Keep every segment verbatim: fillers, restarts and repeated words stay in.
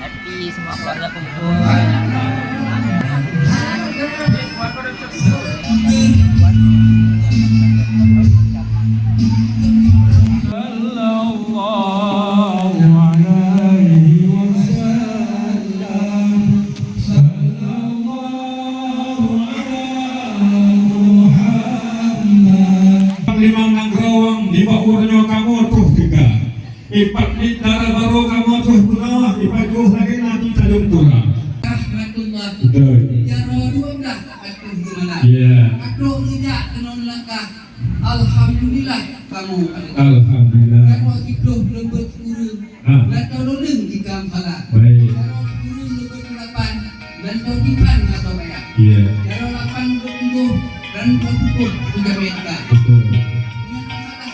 Happy semua keluarga kumpul. Sallallahu alaihi wasallam. Sallallahu ala Muhammad. Limong nanggroe nibak uroe nyoe kamoe troh teuka. Ipat di dara barô kamoe troh peunoh, ipat jôh lagèe Nabi Tanjung Pura. Rahmatullah. Betul. Jaroe dua belas ateueh geumalam. Ya. Ka trôk geujak keunoe langkah. Alhamdulillah kamoe. Alhamdulillah. Jaroe siplôh leubeh ureueng. Ah. Mantong ureueng di Kampala. Baik. Jaroe ureueng leubeh lapan. Mantong dipan atau kaya. Ya. Jaroe lapan leubeh tujoh. Mantong pukul tiga meter. Betul. Nyan masalah.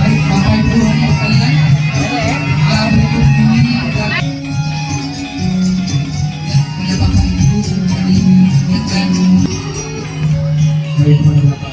Baik, Bapak Ibu hadirin sekalian, ah, berikut ini adalah, ya, pada Bapak Ibu, kami ingatkan. Baik, pada Bapak